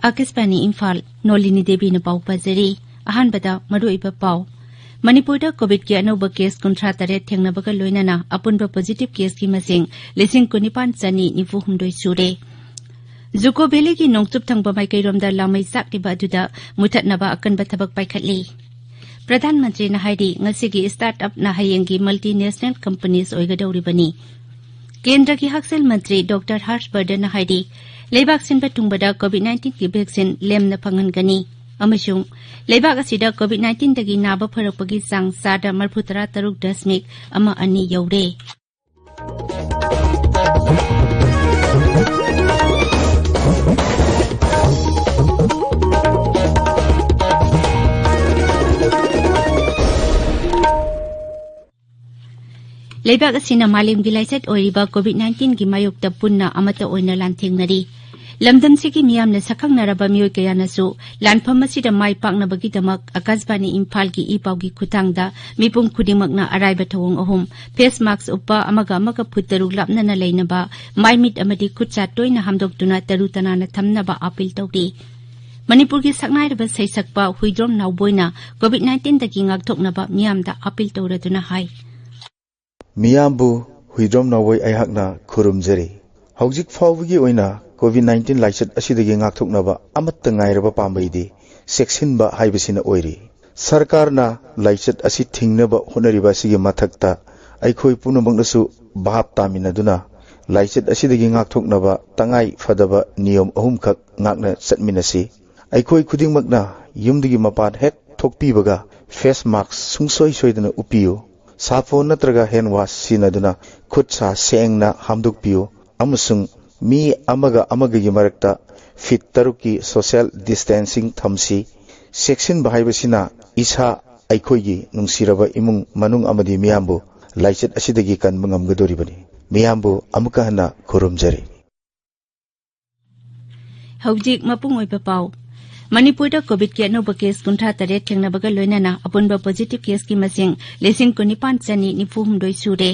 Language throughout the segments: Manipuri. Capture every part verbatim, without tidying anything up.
ꯑꯥꯀꯥꯁꯕꯥꯅꯤ ꯏꯝꯐꯥꯜ, ꯅꯣꯂꯤꯅꯤ ꯗꯦꯕꯤꯅ ꯄꯥꯎ ꯄꯥꯖꯔꯤ꯫ ꯑꯍꯥꯟꯕꯗ ꯃꯔꯨꯑꯣꯏꯕ ꯄꯥꯎ꯫ ꯃꯅꯤꯄꯨꯔꯗ ꯀꯣꯚꯤꯗꯀꯤ ꯑꯅꯧꯕ ꯀꯦꯁ ꯀꯨꯟꯊ꯭ꯔꯥ ꯇꯔꯦꯠ ꯊꯦꯡꯅꯕꯒ ꯂꯣꯏꯅꯅ ꯑꯄꯨꯟꯕ ꯄꯣꯖꯤꯇꯤꯚ ꯀꯦꯁꯀꯤ ꯃꯁꯤꯡ ꯂꯤꯁꯤꯡ ꯀꯨꯟꯅꯤꯄꯥꯟ ꯆꯅꯤ ꯅꯤꯐꯨ ꯍꯨꯝꯗꯣꯏ ꯁꯨꯔꯦ꯫ ꯖꯨꯀꯣ ꯚꯦꯂꯤꯒꯤ ꯅꯣꯡꯆꯨꯞ ꯊꯪꯕ ꯃꯥꯏꯀꯩꯔꯣꯝꯗ ꯂꯥꯃꯩ ꯆꯥꯛꯂꯤꯕ ꯑꯗꯨꯗ ꯃꯨꯊꯠꯅꯕ ꯑꯀꯟꯕ ꯊꯕꯛ ꯄꯥꯏꯈꯠꯂꯤ꯫ ꯄ꯭ꯔꯙꯥꯟ ꯃꯟꯇ꯭ꯔꯤꯅ ꯍꯥꯏꯔꯤ, ꯉꯁꯤꯒꯤ ꯁ꯭ꯇꯥꯔꯠ ꯑꯞꯅ ꯍꯌꯦꯡꯒꯤ ꯃꯜꯇꯤ ꯅꯦꯁꯅꯦꯜ ꯀꯝꯄꯅꯤꯁ ꯑꯣꯏꯒꯗꯧꯔꯤꯕꯅꯤ꯫ ꯀꯦꯟꯗ꯭ꯔꯒꯤ ꯍꯛꯁꯦꯜ ꯃꯟꯇ꯭ꯔꯤ ꯗꯣꯛꯇꯔ ꯍꯔꯁ ꯕꯔꯗꯟꯅ ꯍꯥꯏꯔꯤ, ꯂꯩꯕꯥꯛ ꯁꯤꯟꯕ ꯊꯨꯡꯕꯗ ꯀꯣꯚꯤꯗ ꯅꯥꯏꯟꯇꯤꯟꯒꯤ ꯚꯦꯛꯁꯤꯟ ꯂꯦꯝꯅ ꯐꯪꯍꯟꯒꯅꯤ ꯑꯃꯁꯨꯡ ꯂꯩꯕꯥꯛ ꯑꯁꯤꯗ ꯀꯣꯚꯤꯗ ꯅꯥꯏꯟꯇꯤꯟꯗꯒꯤ ꯅꯥꯕ ꯐꯔꯛꯄꯒꯤ ꯆꯥꯡ ꯆꯥꯗ ꯃꯔꯤꯐꯨ ꯇꯔꯥ ꯇꯔꯨꯛ ꯗꯁꯃꯤꯛ ꯑꯃ ꯑꯅꯤ ꯌꯧꯔꯦ꯫ ꯂꯩꯕꯥꯛ ꯑꯁꯤꯅ ꯃꯥꯂꯦꯝꯒꯤ ꯂꯥꯏꯆꯠ ꯑꯣꯏꯔꯤꯕ ꯀꯣꯚꯤꯗ ꯅꯥꯏꯟꯇꯤꯟꯒꯤ ꯃꯥꯌꯣꯛꯇ ꯄꯨꯟꯅ ꯑꯃꯠꯇ ꯑꯣꯏꯅ ꯂꯥꯟꯊꯦꯡꯅꯔꯤ꯫ ꯂꯝꯗꯝꯁꯤꯒꯤ ꯃꯤꯌꯥꯝꯅ ꯁꯛꯈꯪꯅꯔꯕ ꯃꯤꯑꯣꯏ ꯀꯌꯥꯅꯁꯨ ꯂꯥꯟꯐꯝ ꯑꯁꯤꯗ ꯃꯥꯏ ꯄꯥꯛꯅꯕꯒꯤꯗꯃꯛ ꯑꯥꯀꯥꯁꯕꯥꯅꯤ ꯏꯝꯐꯥꯜꯒꯤ ꯏ ꯄꯥꯎꯒꯤ ꯈꯨꯠꯊꯥꯡꯗ ꯃꯤꯄꯨꯝ ꯈꯨꯗꯤꯡꯃꯛꯅ ꯑꯔꯥꯏꯕ ꯊꯧꯑꯣꯡ ꯑꯍꯨꯝ: ꯐꯦꯁ ꯃꯥꯛꯁ ꯎꯞꯄ, ꯑꯃꯒ ꯑꯃꯒ ꯐꯨꯠ ꯇꯔꯨꯛ ꯂꯥꯞꯅꯅ ꯂꯩꯅꯕ, ꯃꯥꯏ ꯃꯤꯠ ꯑꯃꯗꯤ ꯈꯨꯠ ꯁꯥ ꯇꯣꯏꯅ ꯍꯥꯝꯗꯣꯛꯇꯨꯅ ꯇꯔꯨ ꯇꯅꯥꯟꯅ ꯊꯝꯅꯕ ꯑꯥꯄꯤꯜ ꯇꯧꯔꯤ꯫ ꯃꯅꯤꯄꯨꯔꯒꯤ ꯁꯛꯅꯥꯏꯔꯕ ꯁꯩꯁꯛꯄ ꯍꯨꯏꯗ꯭ꯔꯣꯝ ꯅꯥꯎꯕꯣꯏꯅ ꯀꯣꯚꯤꯗ ꯅꯥꯏꯟꯇꯤꯟꯗꯒꯤ ꯉꯥꯛꯊꯣꯛꯅꯕ ꯃꯤꯌꯥꯝꯗ ꯑꯥꯄꯤꯜ ꯇꯧꯔꯗꯨꯅ ꯍꯥꯏ꯫ ꯃꯤꯌꯥꯝꯕꯨ ꯍꯨꯏꯗ꯭ꯔꯣꯝ ꯅꯥꯎꯕꯣꯏ ꯑꯩꯍꯥꯛꯅ ꯈꯨꯔꯨꯝꯖꯔꯤ꯫ ꯍꯧꯖꯤꯛ ꯐꯥꯎꯕꯒꯤ ꯑꯣꯏꯅ ꯀꯣꯚꯤꯗ ꯅꯥꯏꯟꯇꯤꯟ ꯂꯥꯏꯆꯠ ꯑꯁꯤꯗꯒꯤ ꯉꯥꯛꯊꯣꯛꯅꯕ ꯑꯃꯠꯇ ꯉꯥꯏꯔꯕ ꯄꯥꯝꯕꯩꯗꯤ ꯆꯦꯛꯁꯤꯟꯕ ꯍꯥꯏꯕꯁꯤꯅ ꯑꯣꯏꯔꯤ꯫ ꯁꯔꯀꯥꯔꯅ ꯂꯥꯏꯆꯠ ꯑꯁꯤ ꯊꯤꯡꯅꯕ ꯍꯣꯠꯅꯔꯤꯕ ꯑꯁꯤꯒꯤ ꯃꯊꯛꯇ ꯑꯩꯈꯣꯏ ꯄꯨꯝꯅꯃꯛꯅꯁꯨ ꯚꯥꯞ ꯇꯥꯃꯤꯟꯅꯗꯨꯅ ꯂꯥꯏꯆꯠ ꯑꯁꯤꯗꯒꯤ ꯉꯥꯛꯊꯣꯛꯅꯕ ꯇꯉꯥꯏ ꯐꯗꯕ ꯅꯤꯌꯣꯝ ꯑꯍꯨꯝꯈꯛ ꯉꯥꯛꯅ ꯆꯠꯃꯤꯟꯅꯁꯤ꯫ ꯑꯩꯈꯣꯏ ꯈꯨꯗꯤꯡꯃꯛꯅ ꯌꯨꯝꯗꯒꯤ ꯃꯄꯥꯟ ꯍꯦꯛ ꯊꯣꯛꯄꯤꯕꯒ ꯐꯦꯁ ꯃꯥꯛꯁ ꯁꯨꯡꯁꯣꯏ ꯁꯣꯏꯗꯅ ꯎꯞꯄꯤꯌꯨ꯫ ꯁꯥꯄꯣꯟ ꯅꯠꯇ꯭ꯔꯒ ꯍꯦꯟ ꯋꯥꯁ ꯁꯤꯖꯤꯟꯅꯗꯨꯅ ꯈꯨꯠ ꯁꯥ ꯁꯦꯡꯅ ꯍꯥꯝꯗꯣꯛꯄꯤꯌꯨ ꯑꯃꯁꯨꯡ ꯃꯤ ꯑꯃꯒ ꯑꯃꯒꯒꯤ ꯃꯔꯛꯇ ꯐꯤꯠ ꯇꯔꯨꯛꯀꯤ ꯁꯣꯁꯤꯌꯦꯜ ꯗꯤꯁꯇꯦꯟꯁꯤꯡ ꯊꯝꯁꯤ꯫ ꯆꯦꯛꯁꯤꯟꯕ ꯍꯥꯏꯕꯁꯤꯅ ꯏꯁꯥ, ꯑꯩꯈꯣꯏꯒꯤ ꯅꯨꯡꯁꯤꯔꯕ ꯏꯃꯨꯡ ꯃꯅꯨꯡ ꯑꯃꯗꯤ ꯃꯤꯌꯥꯝꯕꯨ ꯂꯥꯏꯆꯠ ꯑꯁꯤꯗꯒꯤ ꯀꯟꯕ ꯉꯝꯒꯗꯧꯔꯤꯕꯅꯤ꯫ ꯃꯤꯌꯥꯝꯕꯨ ꯑꯃꯨꯛꯀ ꯍꯟꯅ ꯈꯨꯔꯨꯝꯖꯔꯤ꯫ ꯍꯧꯖꯤꯛ ꯃꯄꯨꯡ ꯑꯣꯏꯕ ꯄꯥꯎ꯫ ꯃꯅꯤꯄꯨꯔꯗ ꯀꯣꯚꯤꯗꯀꯤ ꯑꯅꯧꯕ ꯀꯦꯁ ꯀꯨꯟꯊ꯭ꯔꯥ ꯇꯔꯦꯠ ꯊꯦꯡꯅꯕꯒ ꯂꯣꯏꯅꯅ ꯑꯄꯨꯟꯕ ꯄꯣꯖꯤꯇꯤꯚ ꯀꯦꯁꯀꯤ ꯃꯁꯤꯡ ꯂꯤꯁꯤꯡ ꯀꯨꯟꯅꯤꯄꯥꯟ ꯆꯅꯤ ꯅꯤꯐꯨ ꯍꯨꯝꯗꯣꯏ ꯁꯨꯔꯦ꯫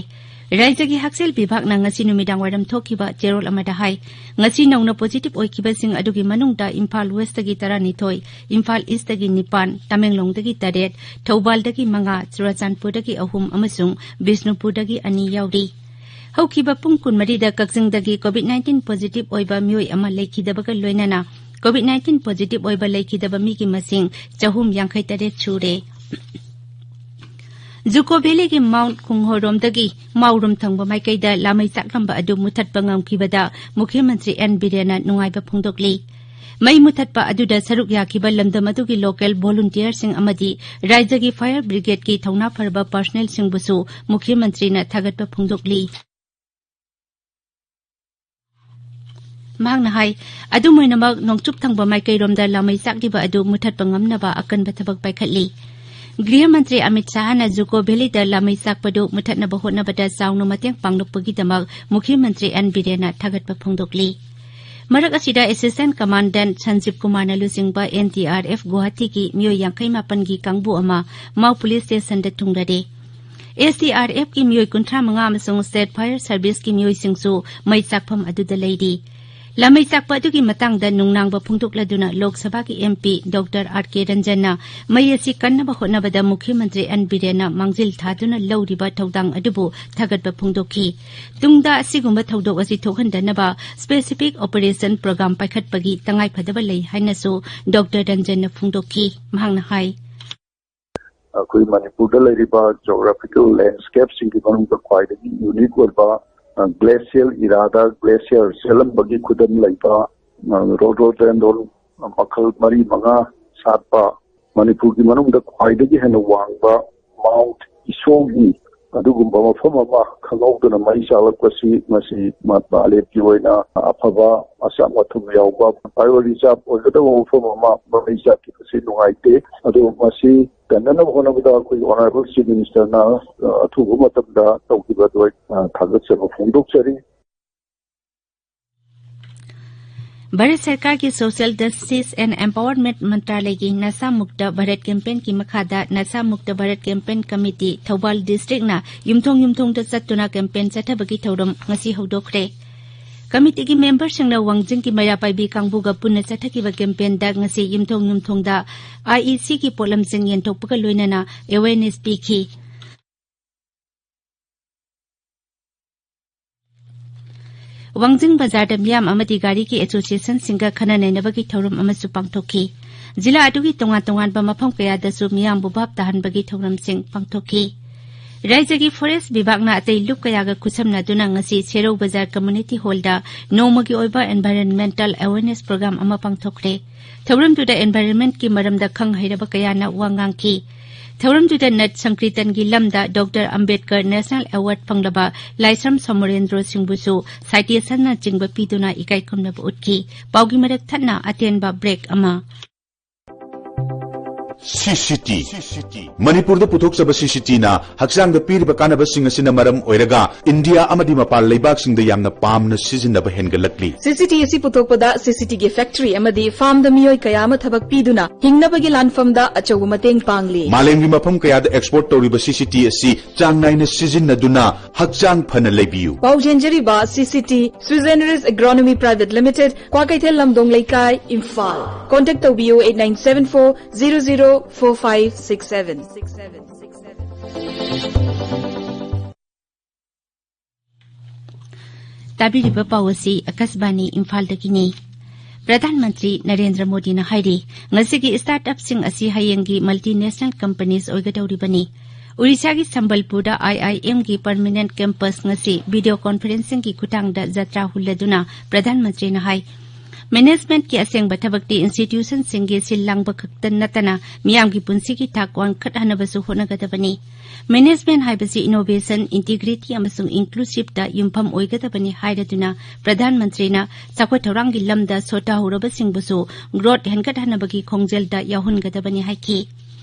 ꯔꯥꯏꯖ꯭ꯌꯒꯤ ꯍꯛꯁꯦꯜ ꯕꯤꯚꯥꯒꯅ ꯉꯁꯤ ꯅꯨꯃꯤꯗꯥꯡꯋꯥꯏꯔꯝ ꯊꯣꯛꯈꯤꯕ ꯆꯦꯔꯣꯜ ꯑꯃꯗ ꯍꯥꯏ, ꯉꯁꯤ ꯅꯧꯅ ꯄꯣꯖꯤꯇꯤꯚ ꯑꯣꯏꯈꯤꯕꯁꯤꯡ ꯑꯗꯨꯒꯤ ꯃꯅꯨꯡꯗ ꯏꯝꯐꯥꯜ ꯋꯦꯁ꯭ꯇꯒꯤ ꯇꯔꯥꯅꯤꯊꯣꯏ, ꯏꯝꯐꯥꯜ ꯏꯁ꯭ꯇꯒꯤ ꯅꯤꯄꯥꯟ, ꯇꯃꯦꯡꯂꯣꯡꯗꯒꯤ ꯇꯔꯦꯠ, ꯊꯧꯕꯥꯜꯗꯒꯤ ꯃꯉꯥ, ꯆꯨꯔꯥꯆꯥꯟꯄꯨꯔꯗꯒꯤ ꯑꯍꯨꯝ ꯑꯃꯁꯨꯡ ꯕꯤꯁꯅꯨꯄꯨꯔꯗꯒꯤ ꯑꯅꯤ ꯌꯥꯎꯔꯤ꯫ ꯍꯧꯈꯤꯕ ꯄꯨꯡ ꯀꯨꯟꯃꯔꯤꯗ ꯀꯛꯆꯤꯡꯗꯒꯤ ꯀꯣꯚꯤꯗ ꯅꯥꯏꯟꯇꯤꯟ ꯄꯣꯖꯤꯇꯤꯚ ꯑꯣꯏꯕ ꯃꯤꯑꯣꯏ ꯑꯃ ꯂꯩꯈꯤꯗꯕꯒ ꯂꯣꯏꯅꯅ ꯀꯣꯚꯤꯗ ꯅꯥꯏꯟꯇꯤꯟ ꯄꯣꯖꯤꯇꯤꯚ ꯑꯣꯏꯕ ꯂꯩꯈꯤꯗꯕ ꯃꯤꯒꯤ ꯃꯁꯤꯡ ꯆꯍꯨꯝ ꯌꯥꯡꯈꯩ ꯇꯔꯦꯠ ꯁꯨꯔꯦ꯫ ꯖꯨꯀꯣ ꯚꯦꯂꯤꯒꯤ ꯃꯥꯎꯟꯠ ꯈꯣꯡꯍꯣꯔꯣꯝꯗꯒꯤ ꯃꯥꯎꯔꯣꯝ ꯊꯪꯕ ꯃꯥꯏꯀꯩꯗ ꯂꯥꯃꯩ ꯆꯥꯛꯂꯝꯕ ꯑꯗꯨ ꯃꯨꯊꯠꯄ ꯉꯝꯈꯤꯕꯗ ꯃꯨꯈ꯭ꯌ ꯃꯟꯇ꯭ꯔꯤ ꯑꯦꯟ ꯕꯤꯔꯦꯟꯅ ꯅꯨꯡꯉꯥꯏꯕ ꯐꯣꯡꯗꯣꯛꯂꯤ꯫ ꯃꯩ ꯃꯨꯊꯠꯄ ꯑꯗꯨꯗ ꯁꯔꯨꯛ ꯌꯥꯈꯤꯕ ꯂꯝꯗꯝ ꯑꯗꯨꯒꯤ ꯂꯣꯀꯦꯜ ꯚꯣꯂꯨꯟꯇꯤꯌꯔꯁꯤꯡ ꯑꯃꯗꯤ ꯔꯥꯏꯖ꯭ꯌꯒꯤ ꯐꯥꯌꯔ ꯕ꯭ꯔꯤꯒꯦꯗꯀꯤ ꯊꯧꯅꯥ ꯐꯔꯕ ꯄꯔꯁꯅꯦꯜꯁꯤꯡꯕꯨꯁꯨ ꯃꯨꯈ꯭ꯌ ꯃꯟꯇ꯭ꯔꯤꯅ ꯊꯥꯒꯠꯄ ꯐꯣꯡꯗꯣꯛꯂꯤ꯫ ꯃꯍꯥꯛꯅ ꯍꯥꯏ, ꯑꯗꯨꯝ ꯑꯣꯏꯅꯃꯛ, ꯅꯣꯡꯆꯨꯞ ꯊꯪꯕ ꯃꯥꯏꯀꯩꯔꯣꯝꯗ ꯂꯥꯃꯩ ꯆꯥꯛꯂꯤꯕ ꯑꯗꯨ ꯃꯨꯊꯠꯄ ꯉꯝꯅꯕ ꯑꯀꯟꯕ ꯊꯕꯛ ꯄꯥꯏꯈꯠꯂꯤ꯫ ꯒ꯭ꯔꯤꯍ ꯃꯟꯇ꯭ꯔꯤ ꯑꯃꯤꯠ ꯁꯥꯍꯅ ꯖꯨꯀꯣ ꯚꯦꯂꯤꯗ ꯂꯥꯃꯩ ꯆꯥꯛꯄꯗꯨ ꯃꯨꯊꯠꯅꯕ ꯍꯣꯠꯅꯕꯗ ꯆꯥꯎꯅ ꯃꯇꯦꯡ ꯄꯥꯡꯂꯛꯄꯒꯤꯗꯃꯛ ꯃꯨꯈ꯭ꯌ ꯃꯟꯇ꯭ꯔꯤ ꯑꯦꯟ ꯕꯤꯔꯦꯟꯅ ꯊꯥꯒꯠꯄ ꯐꯣꯡꯗꯣꯛꯂꯤ꯫ ꯃꯔꯛ ꯑꯁꯤꯗ, ꯑꯦꯁꯤꯁ꯭ꯇꯦꯟꯠ ꯀꯃꯥꯟꯗꯦꯟꯠ ꯁꯟꯖꯤꯕ ꯀꯨꯃꯥꯔꯅ ꯂꯨꯆꯤꯡꯕ ꯑꯦꯟ ꯗꯤ ꯑꯥꯔ ꯑꯦꯐ ꯒꯨꯋꯥꯍꯥꯇꯤꯒꯤ ꯃꯤꯑꯣꯏ ꯌꯥꯡꯈꯩ ꯃꯥꯄꯟꯒꯤ ꯀꯥꯡꯕꯨ ꯑꯃ ꯃꯥꯎ ꯄꯨꯂꯤꯁ ꯁ꯭ꯇꯦꯁꯟꯗ ꯊꯨꯡꯂꯔꯦ꯫ ꯑꯦꯁ ꯗꯤ ꯑꯥꯔ ꯑꯦꯐꯀꯤ ꯃꯤꯑꯣꯏ ꯀꯨꯟꯊ꯭ꯔꯥ ꯃꯉꯥ ꯑꯃꯁꯨꯡ ꯁ꯭ꯇꯦꯠ ꯐꯥꯌꯔ ꯁꯔꯚꯤꯁꯀꯤ ꯃꯤꯑꯣꯏꯁꯤꯡꯁꯨ ꯃꯩ ꯆꯥꯛꯐꯝ ꯑꯗꯨꯗ ꯂꯩꯔꯤ꯫ ꯂꯥꯃꯩ ꯆꯥꯛꯄ ꯑꯗꯨꯒꯤ ꯃꯇꯥꯡꯗ ꯅꯨꯡꯅꯥꯡꯕ ꯐꯣꯡꯗꯣꯛꯂꯗꯨꯅ ꯂꯣꯛ ꯁꯚꯥꯒꯤ ꯑꯦꯝ ꯄꯤ ꯗꯣꯛꯇꯔ ꯑꯥꯔ ꯀꯦ ꯔꯟꯖꯟꯅ ꯃꯩ ꯑꯁꯤ ꯀꯟꯅꯕ ꯍꯣꯠꯅꯕꯗ ꯃꯨꯈ꯭ꯌ ꯃꯟꯇ꯭ꯔꯤ ꯑꯦꯟ ꯕꯤꯔꯦꯟꯅ ꯃꯥꯡꯖꯤꯜ ꯊꯥꯗꯨꯅ ꯂꯧꯔꯤꯕ ꯊꯧꯗꯥꯡ ꯑꯗꯨꯕꯨ ꯊꯥꯒꯠꯄ ꯐꯣꯡꯗꯣꯛꯈꯤ꯫ ꯇꯨꯡꯗ ꯑꯁꯤꯒꯨꯝꯕ ꯊꯧꯗꯣꯛ ꯑꯁꯤ ꯊꯣꯛꯍꯟꯗꯅꯕ ꯁ꯭ꯄꯦꯁꯤꯐꯤꯛ ꯑꯣꯄꯔꯦꯁꯟ ꯄ꯭ꯔꯣꯒ꯭ꯔꯥꯝ ꯄꯥꯏꯈꯠꯄꯒꯤ ꯇꯉꯥꯏꯐꯗꯕ ꯂꯩ ꯍꯥꯏꯅꯁꯨ ꯗꯣꯛꯇꯔ ꯔꯟꯖꯟꯅ ꯐꯣꯡꯗꯣꯛꯈꯤ꯫ ꯃꯍꯥꯛꯅ ꯍꯥꯏ, ꯑꯩꯈꯣꯏ ꯃꯅꯤꯄꯨꯔꯗ ꯂꯩꯔꯤꯕ ꯖꯣꯒ꯭ꯔꯥꯐꯤꯀꯦꯜ ꯂꯦꯟꯁ꯭ꯀꯦꯞꯁꯤꯡꯒꯤ ꯃꯅꯨꯡꯗ ꯈ꯭ꯋꯥꯏꯗꯒꯤ ꯌꯨꯅꯤꯛ ꯑꯣꯏꯕ, ꯑ, ꯒ꯭ꯂꯦꯁꯤꯌꯦꯜ ꯏꯔꯥꯗ ꯒ꯭ꯂꯦꯁꯤꯌꯔ ꯆꯦꯜꯂꯝꯕꯒꯤ ꯈꯨꯗꯝ ꯂꯩꯕ, ꯑ, ꯔꯣꯗꯣꯗꯦꯟꯗ꯭ꯔꯣꯟ ꯃꯈꯜ ꯃꯔꯤ ꯃꯉꯥ ꯁꯥꯠꯄ, ꯃꯅꯤꯄꯨꯔꯒꯤ ꯃꯅꯨꯡꯗ ꯈ꯭ꯋꯥꯏꯗꯒꯤ ꯍꯦꯟꯅ ꯋꯥꯡꯕ ꯃꯥꯎꯟꯠ ꯏꯁꯣꯒꯤ ꯑꯗꯨꯒꯨꯝꯕ ꯃꯐꯝ ꯑꯃ ꯈꯪꯍꯧꯗꯅ ꯃꯩ ꯆꯥꯛꯂꯛꯄꯁꯤ, ꯃꯁꯤ ꯃꯥ-, ꯃꯥꯂꯦꯝꯒꯤ ꯑꯣꯏꯅ ꯑꯐꯕ, ꯑꯆꯝ ꯑꯊꯨꯝ ꯌꯥꯎꯕ ꯕꯥꯏꯑꯣ ꯔꯤꯖꯥꯔꯚ ꯑꯣꯏꯒꯗꯕ ꯃꯐꯝ ꯑꯃ ꯃꯩ ꯆꯥꯛꯈꯤꯕꯁꯤ ꯅꯨꯡꯉꯥꯏꯇꯦ꯫ ꯑꯗꯨ ꯃꯁꯤ ꯀꯟꯅꯅꯕ ꯍꯣꯠꯅꯕꯗ ꯑꯩꯈꯣꯏꯒꯤ ꯑꯣꯅꯔꯦꯕꯜ ꯆꯤꯐ ꯃꯤꯅꯤꯁꯇꯔꯅ, ꯑ, ꯑꯊꯨꯕ ꯃꯇꯝꯗ ꯇꯧꯈꯤꯕ ꯑꯗꯨ ꯑꯩ, ꯑ, ꯊꯥꯒꯠꯆꯕ ꯐꯣꯡꯗꯣꯛꯆꯔꯤ꯫ ꯚꯥꯔꯠ ꯁꯔꯀꯥꯔꯒꯤ Social Justice and Empowerment ꯃꯟꯇ꯭ꯔꯥꯂꯌꯒꯤ ꯅꯁꯥ ꯃꯨꯛꯇ ꯚꯥꯔꯠ ꯀꯦꯝꯄꯦꯟꯒꯤ ꯃꯈꯥꯗ ꯅꯁꯥ ꯃꯨꯛꯇ ꯚꯥꯔꯠ ꯀꯦꯝꯄꯦꯟ ꯀꯃꯤꯇꯤ ꯊꯧꯕꯥꯜ ꯗꯤꯁꯇ꯭ꯔꯤꯛꯅ ꯌꯨꯝꯊꯣꯡ ꯌꯨꯝꯊꯣꯡꯗ ꯆꯠꯇꯨꯅ ꯀꯦꯝꯄꯦꯟ ꯆꯠꯊꯕꯒꯤ ꯊꯧꯔꯝ ꯉꯁꯤ ꯍꯧꯗꯣꯛꯈ꯭ꯔꯦ꯫ ꯀꯃꯤꯇꯤꯒꯤ ꯃꯦꯝꯕꯔꯁꯤꯡꯅ ꯋꯥꯡꯖꯤꯡꯒꯤ ꯃꯩꯔꯥ ꯄꯥꯏꯕꯤ ꯀꯥꯡꯕꯨꯒ ꯄꯨꯟꯅ ꯆꯠꯊꯈꯤꯕ ꯀꯦꯝꯄꯦꯟꯗ ꯉꯁꯤ ꯌꯨꯝꯊꯣꯡ ꯌꯨꯝꯊꯣꯡꯗ IECꯒꯤ ꯄꯣꯠꯂꯝꯁꯤꯡ ꯌꯦꯟꯊꯣꯛꯄꯒ ꯂꯣꯏꯅꯅ ꯑꯦꯋꯦꯔꯅꯦꯁ ꯄꯤꯈꯤ꯫ ꯋꯥꯡꯖꯤꯡ ꯕꯖꯥꯔꯗ ꯃꯤꯌꯥꯝ ꯑꯃꯗꯤ ꯒꯥꯔꯤꯒꯤ ꯑꯦꯁꯣꯁꯤꯌꯦꯁꯟꯁꯤꯡꯒ ꯈꯟꯅ ꯅꯩꯅꯕꯒꯤ ꯊꯧꯔꯝ ꯑꯃꯁꯨ ꯄꯥꯡꯊꯣꯛꯈꯤ꯫ ꯖꯤꯂꯥ ꯑꯗꯨꯒꯤ ꯇꯣꯉꯥꯟ ꯇꯣꯉꯥꯟꯕ ꯃꯐꯝ ꯀꯌꯥꯗꯁꯨ ꯃꯤꯌꯥꯝꯕꯨ ꯚꯥꯞ ꯇꯥꯍꯟꯕꯒꯤ ꯊꯧꯔꯝꯁꯤꯡ ꯄꯥꯡꯊꯣꯛꯈꯤ꯫ ꯔꯥꯏꯖ꯭ꯌꯒꯤ ꯐꯣꯔꯦꯁ ꯕꯤꯚꯥꯒꯅ ꯑꯇꯩ ꯂꯨꯞ ꯀꯌꯥꯒ ꯈꯨꯠꯁꯝꯅꯗꯨꯅ ꯉꯁꯤ ꯁꯦꯔꯧ ꯕꯖꯥꯔ ꯀꯝꯃ꯭ꯌꯨꯅꯤꯇꯤ ꯍꯣꯜꯗ ꯅꯣꯡꯃꯒꯤ ꯑꯣꯏꯕ environmental awareness program ꯑꯃ ꯄꯥꯡꯊꯣꯛꯈ꯭ꯔꯦ꯫ ꯊꯧꯔꯝꯗꯨꯗ environmentꯀꯤ ꯃꯔꯝꯗ ꯈꯪ ꯍꯩꯔꯕ ꯀꯌꯥꯅ ꯋꯥ ꯉꯥꯡꯈꯤ꯫ ꯊꯧꯔꯝꯗꯨꯗ ꯅꯠ ꯁꯪꯀ꯭ꯔꯤꯇꯟꯒꯤ ꯂꯝꯗ ꯗꯣꯛꯇꯔ ꯑꯝꯕꯦꯗꯀꯔ ꯅꯦꯁꯅꯦꯜ ꯑꯦꯋꯥꯔꯗ ꯐꯪꯂꯕ ꯂꯥꯏꯁ꯭ꯔꯝ ꯁꯣꯃꯣꯔꯦꯟꯗ꯭ꯔꯣ ꯁꯤꯡꯕꯨꯁꯨ ꯁꯥꯏꯇꯦꯁꯟꯅꯆꯤꯡꯕ ꯄꯤꯗꯨꯅ ꯏꯀꯥꯏ ꯈꯨꯝꯅꯕ ꯎꯠꯈꯤ꯫ ꯄꯥꯎꯒꯤ ꯃꯔꯛ ꯊꯠꯅ ꯑꯇꯦꯟꯕ ꯕ꯭ꯔꯦꯛ ꯑꯃ꯫ CCT꯫ ꯃꯅꯤꯄꯨꯔꯗ ꯄꯨꯊꯣꯛꯆꯕ CCTꯅ ꯍꯛꯆꯥꯡꯗ ꯄꯤꯔꯤꯕ ꯀꯥꯟꯅꯕꯁꯤꯡ ꯑꯁꯤꯅ ꯃꯔꯝ ꯑꯣꯏꯔꯒ ꯏꯟꯗꯤꯌꯥ ꯑꯃꯗꯤ ꯃꯄꯥꯟ ꯂꯩꯕꯥꯛꯁꯤꯡꯗ ꯌꯥꯝꯅ ꯄꯥꯝꯅ ꯁꯤꯖꯤꯟꯅꯕ ꯍꯦꯟꯒꯠꯂꯛꯂꯤ꯫ CCT ꯑꯁꯤ ꯄꯨꯊꯣꯛꯄꯗ CCTꯒꯤ ꯐꯦꯛꯇꯔꯤ ꯑꯃꯗꯤ ꯐꯥꯔꯝꯗ ꯃꯤꯑꯣꯏ ꯀꯌꯥ ꯑꯃ ꯊꯕꯛ ꯄꯤꯗꯨꯅ ꯍꯤꯡꯅꯕꯒꯤ ꯂꯥꯟꯐꯝꯗ ꯑꯆꯧꯕ ꯃꯇꯦꯡ ꯄꯥꯡꯂꯤ꯫ ꯃꯥꯂꯦꯝꯒꯤ ꯃꯐꯝ ꯀꯌꯥꯗ ꯑꯦꯛꯁꯄꯣꯔꯠ ꯇꯧꯔꯤꯕ CCT ꯑꯁꯤ ꯆꯥꯡ ꯅꯥꯏꯅ ꯁꯤꯖꯤꯟꯅꯗꯨꯅ ꯍꯛꯆꯥꯡ ꯐꯅ ꯂꯩꯕꯤꯌꯨ꯫ ꯄꯥꯎ ꯆꯦꯟꯖꯔꯤꯕ CCT Swiss Generous Agronomy Private Limited, Kwakeithel ꯂꯝꯗꯣꯡ ꯂꯩꯀꯥꯏ, ꯏꯝꯐꯥꯜ꯫ Contact ꯇꯧꯕꯤꯌꯨ eight nine seven four zero zero four five six seven꯫ ꯇꯥꯕꯤꯔꯤꯕ ꯄꯥꯎ ꯑꯁꯤ ꯑꯀꯥꯁꯕꯥꯅꯤ ꯏꯝꯐꯥꯜꯗꯒꯤꯅꯤ꯫ ꯄ꯭ꯔꯙꯥꯟ ꯃꯟꯇ꯭ꯔꯤ ꯅꯔꯦꯟꯗ꯭ꯔ ꯃꯣꯗꯤꯅ ꯍꯥꯏꯔꯤ, ꯉꯁꯤꯒꯤ startupꯁꯤꯡ ꯑꯁꯤ ꯍꯌꯦꯡꯒꯤ multinational companies ꯑꯣꯏꯒꯗꯧꯔꯤꯕꯅꯤ꯫ ꯎꯔꯤꯁꯥꯒꯤ ꯁꯝꯕꯜꯄꯨꯔꯗ IIMꯒꯤ permanent campus ꯉꯁꯤ video conferencingꯒꯤ ꯈꯨꯠꯊꯥꯡꯗ ꯖꯇ꯭ꯔꯥ ꯍꯨꯜꯂꯗꯨꯅ ꯄ꯭ꯔꯙꯥꯟ ꯃꯟꯇ꯭ꯔꯤꯅ ꯍꯥꯏ, managementꯀꯤ ꯑꯁꯦꯡꯕ ꯊꯕꯛꯇꯤ institutionꯁꯤꯡꯒꯤ ꯁꯤꯜ ꯂꯥꯡꯕ ꯈꯛꯇ ꯅꯠꯇꯅ ꯃꯤꯌꯥꯝꯒꯤ ꯄꯨꯟꯁꯤꯒꯤ ꯊꯥꯛ ꯋꯥꯡꯈꯠꯍꯟꯅꯕꯁꯨ ꯍꯣꯠꯅꯒꯗꯕꯅꯤ꯫ Management ꯍꯥꯏꯕꯁꯤ innovation, integrity ꯑꯃꯁꯨꯡ inclusiveꯇ ꯌꯨꯝꯐꯝ ꯑꯣꯏꯒꯗꯕꯅꯤ ꯍꯥꯏꯔꯗꯨꯅ ꯄ꯭ꯔꯙꯥꯟ ꯃꯟꯇ꯭ꯔꯤꯅ ꯆꯥꯎꯈꯠ ꯊꯧꯔꯥꯡꯒꯤ ꯂꯝꯗ ꯁꯣꯊꯥꯍꯧꯔꯕꯁꯤꯡꯕꯨꯁꯨ growth ꯍꯦꯟꯒꯠꯍꯟꯅꯕꯒꯤ ꯈꯣꯡꯖꯦꯜꯗ ꯌꯥꯎꯍꯟꯒꯗꯕꯅꯤ ꯍꯥꯏꯈꯤ꯫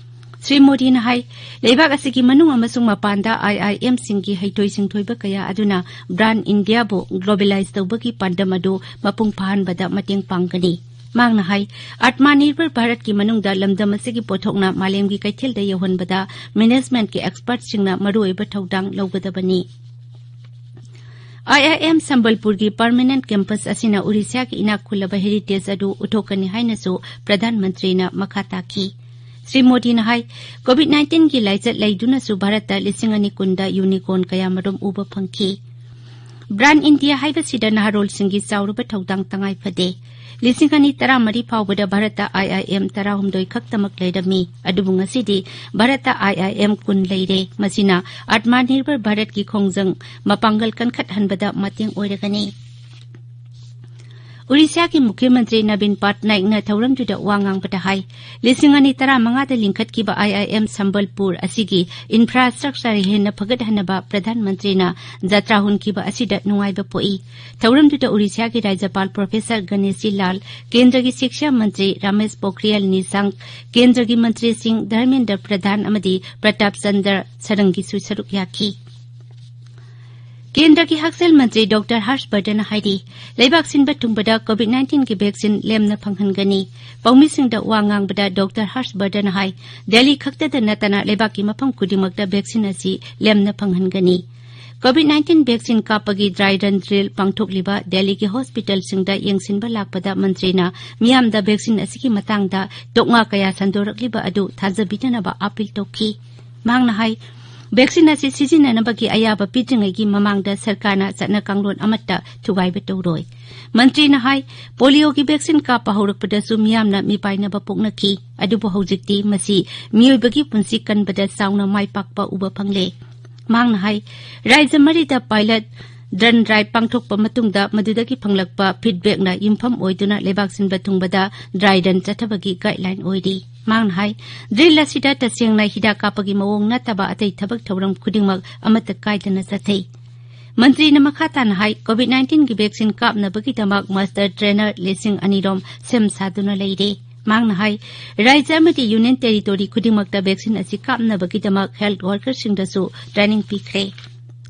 ꯁ꯭ꯔꯤ ꯃꯣꯗꯤꯅ ꯍꯥꯏ, ꯂꯩꯕꯥꯛ ꯑꯁꯤꯒꯤ ꯃꯅꯨꯡ ꯑꯃꯁꯨꯡ ꯃꯄꯥꯟꯗ ꯑꯥꯏ ꯑꯥꯏ ꯑꯦꯝꯁꯤꯡꯒꯤ ꯍꯩꯊꯣꯏ ꯁꯤꯡꯊꯣꯏꯕ ꯀꯌꯥ ꯑꯗꯨꯅ ꯕ꯭ꯔꯥꯟ ꯏꯟꯗꯤꯌꯥꯕꯨ ꯒ꯭ꯂꯣꯕꯦꯂꯥꯏꯖ ꯇꯧꯕꯒꯤ ꯄꯥꯟꯗꯝ ꯑꯗꯨ ꯃꯄꯨꯡ ꯐꯥꯍꯟꯕꯗ ꯃꯇꯦꯡ ꯄꯥꯡꯒꯅꯤ꯫ ꯃꯍꯥꯛꯅ ꯍꯥꯏ, ꯑꯥꯠꯃꯥꯅꯤꯔꯚꯔ ꯚꯥꯔꯠꯀꯤ ꯃꯅꯨꯡꯗ ꯂꯝꯗꯝ ꯑꯁꯤꯒꯤ ꯄꯣꯠꯊꯣꯛꯅ ꯃꯥꯂꯦꯝꯒꯤ ꯀꯩꯊꯦꯜꯗ ꯌꯧꯍꯟꯕꯗ ꯃꯦꯅꯦꯖꯃꯦꯟꯠꯀꯤ ꯑꯦꯛꯁꯄꯔꯠꯁꯤꯡꯅ ꯃꯔꯨꯑꯣꯏꯕ ꯊꯧꯗꯥꯡ ꯂꯧꯒꯗꯕꯅꯤ꯫ ꯑꯥꯏ ꯑꯥꯏ ꯑꯦꯝ ꯁꯝꯕꯜꯄꯨꯔꯒꯤ ꯄꯔꯃꯅꯦꯟꯠ ꯀꯦꯝꯄꯁ ꯑꯁꯤꯅ ꯎꯔꯤꯁ꯭ꯌꯥꯒꯤ ꯏꯅꯥꯛ ꯈꯨꯜꯂꯕ ꯍꯦꯔꯤꯇꯦꯖ ꯑꯗꯨ ꯎꯠꯊꯣꯛꯀꯅꯤ ꯍꯥꯏꯅꯁꯨ ꯄ꯭ꯔꯙꯥꯟ ꯃꯟꯇ꯭ꯔꯤꯅ ꯃꯈꯥ ꯇꯥꯈꯤ꯫ ꯁ꯭ꯔꯤ ꯃꯣꯗꯤꯅ ꯍꯥꯏ, ꯀꯣꯚꯤꯗ ꯅꯥꯏꯟꯇꯤꯟꯒꯤ ꯂꯥꯏꯆꯠ ꯂꯩꯗꯨꯅꯁꯨ ꯚꯥꯔꯠꯇ ꯂꯤꯁꯤꯡ ꯑꯅꯤ ꯀꯨꯟꯗ ꯌꯨꯅꯤꯀꯣꯔꯟ ꯀꯌꯥꯃꯔꯨꯝ ꯎꯕ ꯐꯪꯈꯤ꯫ ꯕ꯭ꯔꯥꯟ ꯏꯟꯗꯤꯌꯥ ꯍꯥꯏꯕꯁꯤꯗ ꯅꯍꯥꯔꯣꯜꯁꯤꯡꯒꯤ ꯆꯥꯎꯔꯕ ꯊꯧꯗꯥꯡ ꯇꯉꯥꯏ ꯐꯗꯦ꯫ ꯂꯤꯁꯤꯡ ꯑꯅꯤ ꯇꯔꯥꯃꯔꯤ ꯐꯥꯎꯕꯗ ꯚꯥꯔꯠꯇ ꯑꯥꯏ ꯑꯥꯏ ꯑꯦꯝ ꯇꯔꯥꯍꯨꯝꯗꯣꯏ ꯈꯛꯇꯃꯛ ꯂꯩꯔꯝꯃꯤ꯫ ꯑꯗꯨꯕꯨ ꯉꯁꯤꯗꯤ ꯚꯥꯔꯠꯇ ꯑꯥꯏ ꯑꯥꯏ ꯑꯦꯝ ꯀꯨꯟ ꯂꯩꯔꯦ꯫ ꯃꯁꯤꯅ ꯑꯥꯠꯃꯥꯅꯤꯔꯚꯔ ꯚꯥꯔꯠꯀꯤ ꯈꯣꯡꯖꯪ ꯃꯄꯥꯡꯒꯜ ꯀꯟꯈꯠꯍꯟꯕꯗ ꯃꯇꯦꯡ ꯑꯣꯏꯔꯒꯅꯤ꯫ ꯎꯔꯤꯁ꯭ꯌꯥꯒꯤ ꯃꯨꯈ꯭ꯌ ꯃꯟꯇ꯭ꯔꯤ ꯅꯕꯤꯟ ꯄꯠꯅꯥꯏꯛꯅ ꯊꯧꯔꯝꯗꯨꯗ ꯋꯥ ꯉꯥꯡꯕꯗ ꯍꯥꯏ, ꯂꯤꯁꯤꯡ ꯑꯅꯤ ꯇꯔꯥꯃꯉꯥꯗ ꯂꯤꯡꯈꯠꯈꯤꯕ ꯑꯥꯏ ꯑꯥꯏ ꯑꯦꯝ ꯁꯝꯕꯜꯄꯨꯔ ꯑꯁꯤꯒꯤ ꯏꯟꯐ꯭ꯔꯥꯁ꯭ꯇ꯭ꯔꯛꯆꯔ ꯍꯦꯟꯅ ꯐꯒꯠꯍꯟꯅꯕ ꯄ꯭ꯔꯙꯥꯟ ꯃꯟꯇ꯭ꯔꯤꯅ ꯖꯇ꯭ꯔꯥ ꯍꯨꯟꯈꯤꯕ ꯑꯁꯤꯗ ꯅꯨꯡꯉꯥꯏꯕ ꯄꯣꯛꯏ꯫ ꯊꯧꯔꯝꯗꯨꯗ ꯎꯔꯤꯁ꯭ꯌꯥꯒꯤ ꯔꯥꯖ꯭ꯌꯄꯥꯜ ꯄ꯭ꯔꯣꯐꯦꯁꯔ ꯒꯅꯦꯁꯤ ꯂꯥꯜ, ꯀꯦꯟꯗ꯭ꯔꯒꯤ ꯁꯤꯛꯁꯥ ꯃꯟꯇ꯭ꯔꯤ ꯔꯥꯃꯦꯁ ꯄꯣꯈ꯭ꯔꯤꯌꯥꯜ ꯅꯤꯁꯥꯡ, ꯀꯦꯟꯗ꯭ꯔꯒꯤ ꯃꯟꯇ꯭ꯔꯤꯁꯤꯡ ꯙꯔꯃꯦꯟꯗ꯭ꯔ ꯄ꯭ꯔꯙꯥꯟ ꯑꯃꯗꯤ ꯄ꯭ꯔꯇꯥꯞ ꯆꯟꯗ꯭ꯔ ꯁꯔꯪꯒꯤꯁꯨ ꯁꯔꯨꯛ ꯌꯥꯈꯤ꯫ ꯀꯦꯟꯗ꯭ꯔꯒꯤ ꯍꯛꯁꯦꯜ ꯃꯟꯇ꯭ꯔꯤ ꯗꯣꯛꯇꯔ ꯍꯔꯁ ꯕꯔꯙꯟꯅ ꯍꯥꯏꯔꯤ, ꯂꯩꯕꯥꯛ ꯁꯤꯟꯕ ꯊꯨꯡꯕꯗ ꯀꯣꯚꯤꯗ ꯅꯥꯏꯟꯇꯤꯟꯒꯤ ꯚꯦꯛꯁꯤꯟ ꯂꯦꯝꯅ ꯐꯪꯍꯟꯒꯅꯤ꯫ ꯄꯥꯎꯃꯤꯁꯤꯡꯗ ꯋꯥ ꯉꯥꯡꯕꯗ ꯗꯣꯛꯇꯔ ꯍꯔꯁ ꯕꯔꯙꯟꯅ ꯍꯥꯏ, ꯗꯦꯜꯂꯤ ꯈꯛꯇꯗ ꯅꯠꯇꯅ ꯂꯩꯕꯥꯛꯀꯤ ꯃꯐꯝ ꯈꯨꯗꯤꯡꯃꯛꯇ ꯚꯦꯛꯁꯤꯟ ꯑꯁꯤ ꯂꯦꯝꯅ ꯐꯪꯍꯟꯒꯅꯤ꯫ ꯀꯣꯚꯤꯗ ꯅꯥꯏꯟꯇꯤꯟ ꯚꯦꯛꯁꯤꯟ ꯀꯥꯞꯄꯒꯤ ꯗ꯭ꯔꯥꯏ ꯔꯟ ꯗ꯭ꯔꯤꯜ ꯄꯥꯡꯊꯣꯛꯂꯤꯕ ꯗꯦꯜꯂꯤꯒꯤ ꯍꯣꯁꯄꯤꯇꯥꯜꯁꯤꯡꯗ ꯌꯦꯡꯁꯤꯟꯕ ꯂꯥꯛꯄꯗ ꯃꯟꯇ꯭ꯔꯤꯅ ꯃꯤꯌꯥꯝꯗ ꯚꯦꯛꯁꯤꯟ ꯑꯁꯤꯒꯤ ꯃꯇꯥꯡꯗ ꯇꯣꯛꯉꯥ ꯀꯌꯥ ꯁꯟꯗꯣꯔꯛꯂꯤꯕ ꯑꯗꯨ ꯊꯥꯖꯕꯤꯗꯅꯕ ꯑꯥꯄꯤꯜ ꯇꯧꯈꯤ꯫ ꯃꯍꯥꯛꯅ ꯍꯥꯏ, ꯚꯦꯛꯁꯤꯟ ꯑꯁꯤ ꯁꯤꯖꯤꯟꯅꯅꯕꯒꯤ ꯑꯌꯥꯕ ꯄꯤꯗ꯭ꯔꯤꯉꯩꯒꯤ ꯃꯃꯥꯡꯗ ꯁꯔꯀꯥꯔꯅ ꯆꯠꯅ ꯀꯥꯡꯂꯣꯟ ꯑꯃꯠꯇ ꯊꯨꯒꯥꯏꯕ ꯇꯧꯔꯣꯏ꯫ ꯃꯟꯇ꯭ꯔꯤꯅ ꯍꯥꯏ, ꯄꯣꯂꯤꯑꯣꯒꯤ ꯚꯦꯛꯁꯤꯟ ꯀꯥꯞꯄ ꯍꯧꯔꯛꯄꯗꯁꯨ ꯃꯤꯌꯥꯝꯅ ꯃꯤꯄꯥꯏꯅꯕ ꯄꯣꯛꯅꯈꯤ, ꯑꯗꯨꯕꯨ ꯍꯧꯖꯤꯛꯇꯤ ꯃꯁꯤ ꯃꯤꯑꯣꯏꯕꯒꯤ ꯄꯨꯟꯁꯤ ꯀꯟꯕꯗ ꯆꯥꯎꯅ ꯃꯥꯏ ꯄꯥꯛꯄ ꯎꯕ ꯐꯪꯂꯦ꯫ ꯃꯍꯥꯛꯅ ꯍꯥꯏ, ꯔꯥꯖ꯭ꯌ ꯃꯔꯤꯗ ꯄꯥꯏꯂꯠ ꯗ꯭ꯔꯟ ꯗ꯭ꯔꯥꯏꯚ ꯄꯥꯡꯊꯣꯛꯄ ꯃꯇꯨꯡꯗ ꯃꯗꯨꯗꯒꯤ ꯐꯪꯂꯛꯄ ꯐꯤꯗꯕꯦꯛꯅ ꯌꯨꯝꯐꯝ ꯑꯣꯏꯗꯨꯅ ꯂꯩꯕꯥꯛ ꯁꯤꯟꯕ ꯊꯨꯡꯕꯗ ꯗ꯭ꯔꯥꯏ ꯔꯟ ꯆꯠꯊꯕꯒꯤ ꯒꯥꯏꯗꯂꯥꯏꯟ ꯑꯣꯏꯔꯤ꯫ ꯃꯍꯥꯛꯅ ꯍꯥꯏ, ꯗ꯭ꯔꯤꯜ ꯑꯁꯤꯗ ꯇꯁꯦꯡꯅ ꯍꯤꯗꯥꯛ ꯀꯥꯞꯄꯒꯤ ꯃꯑꯣꯡ ꯅꯠꯇꯕ ꯑꯇꯩ ꯊꯕꯛ ꯊꯧꯔꯝ ꯈꯨꯗꯤꯡꯃꯛ ꯑꯃꯠꯇ ꯀꯥꯏꯗꯅ ꯆꯠꯊꯩ꯫ ꯃꯟꯇ꯭ꯔꯤꯅ ꯃꯈꯥ ꯇꯥꯅ ꯍꯥꯏ, ꯀꯣꯚꯤꯗ ꯅꯥꯏꯟꯇꯤꯟꯒꯤ ꯚꯦꯛꯁꯤꯟ ꯀꯥꯞꯅꯕꯒꯤꯗꯃꯛ ꯃꯥꯁꯇꯔ ꯇ꯭ꯔꯦꯅꯔ ꯂꯤꯁꯤꯡ ꯑꯅꯤ ꯔꯣꯝ ꯁꯦꯝ ꯁꯥꯗꯨꯅ ꯂꯩꯔꯦ꯫ ꯃꯍꯥꯛꯅ ꯍꯥꯏ, ꯔꯥꯖ꯭ꯌ ꯑꯃꯗꯤ ꯌꯨꯅꯤꯌꯟ ꯇꯦꯔꯤꯇꯣꯔꯤ ꯈꯨꯗꯤꯡꯃꯛꯇ ꯚꯦꯛꯁꯤꯟ ꯑꯁꯤ ꯀꯥꯞꯅꯕꯒꯤꯗꯃꯛ ꯍꯦꯜꯊ ꯋꯥꯔꯀꯔꯁꯤꯡꯗꯁꯨ ꯇ꯭ꯔꯦꯅꯤꯡ ꯄꯤꯈ꯭ꯔꯦ꯫